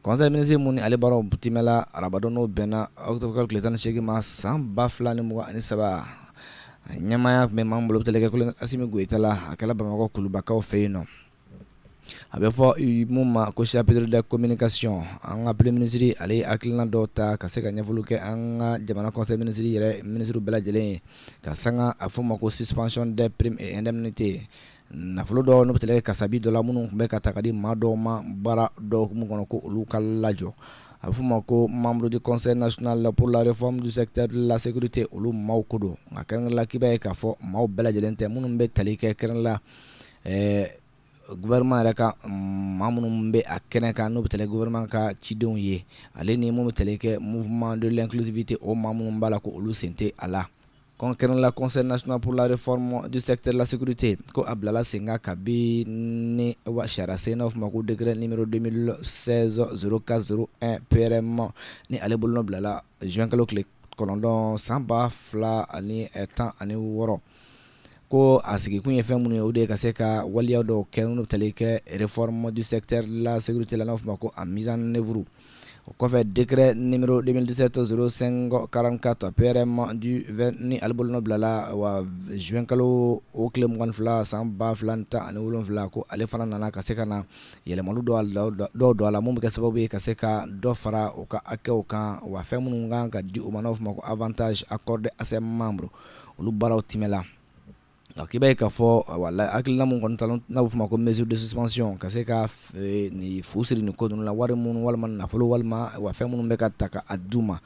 Conseil ministre mun ni ale baaraw timɛla arabadon, n'o bɛnna octobre kalo tile 18 ma san 2023, a ɲɛmaaya tun bɛ maa min bolo, bɛ tali kɛ colonel Asimi Goyita la. A kɛla Bamakɔ Kulubakaw fɛ yen nɔ. A bɛ fɔ mun ma ko chapitre de communication, an ka premier ministre ale ye hakilina dɔw ta ka se ka ɲɛfɔliw kɛ an ka jamana conseil ministre yɛrɛ, ministre bɛɛ lajɛlen ye, ka sanga a fɔ ma ko suspension des primes et indemnités. Nafolo dɔw n'o bɛ tali kɛ kasabi dɔ la, minnu tun bɛ ka ta ka di maa dɔw ma baara dɔw hukumu kɔnɔ, ko olu ka lajɔ. A bɛ f'o ma ko membre du Conseil national pour la réforme du secteur de la sécurité, olu maaw ko don. Nka kɛrɛnkɛrɛn la, k'i b'a ye k'a fɔ maaw bɛɛ lajɛlen tɛ, minnu bɛ tali kɛ kɛrɛnkɛrɛn la gouvernement yɛrɛ ka maa minnu bɛ a kɛnɛ kan, n'o bɛ tali kɛ gouvernement ka cidenw ye, ale ni minnu bɛ tali kɛ Mouvement de l'inclusivité, o maa minnu b'a la, ko olu sen tɛ a la. Kɛrɛnkɛrɛn la, Conseil national pour la réforme du secteur de la sécurité, ko a bilala sen kan kabi ni wa sariya sen, n'a fɔ ma ko décret numéro 2016 04 01 PRM, ni ale bolonɔ bilala juin kalo tile 9 san 2016. Ko a sigikun ye fɛn minnu ye, o de ye ka se ka waleya dɔw kɛ n'u bɛ tali kɛ réforme du secteur de la sécurité la, n'a fɔ ma ko a mise en œuvre. O kɔfɛ, décret numéro 2017 05 44 PRM du 20, ni ale bolonɔ bilala wa juin kalo o tile 22 san 2017, ko ale fana nana ka se ka na yɛlɛmali dɔw don a la, mun bɛ kɛ sababu ye ka se ka dɔ fara u ka hakɛw kan, wa fɛn minnu kan ka di u ma, n'a fɔ ma ko avantage accordé à ses membres, olu baaraw timɛla. Nka k'i b'a ye k'a fɔ wala hakilina mun kɔni ta, n'a bɛ fɔ ma ko mesure de suspension, ka se ka nin fu siri nin ko ninnu la, wari minnu walima nafolo walima wa fɛn minnu bɛ ka ta ka a d'u ma,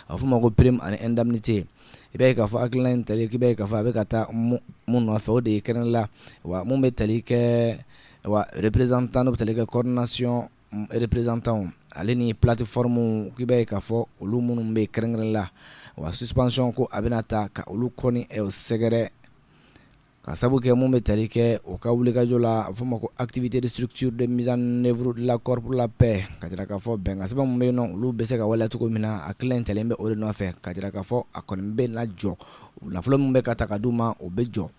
a bɛ fɔ ma ko prime ani indemnité. I b'a ye k'a fɔ hakilina in tali, k'i b'a ye k'a fɔ a bɛ ka taa mun nɔfɛ, o de ye kɛrɛnkɛrɛn la wa mun bɛ tali kɛ wa représentant, n'o bɛ tali kɛ coordination représentant ale ni plateforme. K'i b'a ye k'a fɔ olu minnu bɛ kɛrɛnkɛrɛn la wa suspension, ko a bɛna ta ka olu kɔni sɛgɛrɛ, ka sabu kɛ mun bɛ tali kɛ o ka wulikajɔ la, a fɔ ma ko activité de structure de mise en œuvre de l'accord pour la paix, ka jira k'a fɔ bɛnkan sɛbɛn mun bɛ yen nɔ, olu bɛ se ka waleya cogo min na. A hakilina in talen bɛ o de nɔfɛ, ka jira k'a fɔ a kɔni bɛ na jɔ, nafolo min bɛ ka ta ka d'u ma, o bɛ jɔ.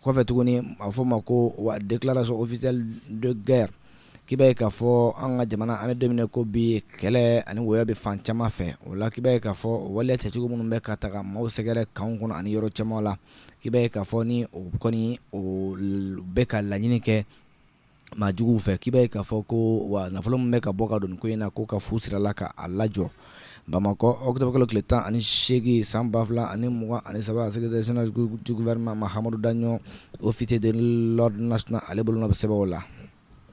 Kɔfɛ tuguni, a fɔ ma ko wa déclaration officielle de guerre. K'i b'a ye k'a fɔ an ka jamana, an bɛ don min ko bi, kɛlɛ ani wɔyɔ bɛ fan caman fɛ. O la, k'i b'a ye k'a fɔ waleya cɛcogo minnu bɛ ka taga maaw sɛgɛrɛ kanw kɔnɔ ani yɔrɔ caman la, k'i b'a ye k'a fɔ ni o kɔni o bɛ ka laɲini kɛ maa juguw fɛ, k'i b'a ye k'a fɔ ko wa nafolo min bɛ ka bɔ ka don nin ko in na, ko ka fu sira la ka a lajɔ. Bamakɔ, octobre kalo tile 18 san 2023, secrétaire général du gouvernement Mahamadou Daɲɔ, officier de l'ordre national, ale bolonɔ bɛ sɛbɛn o la.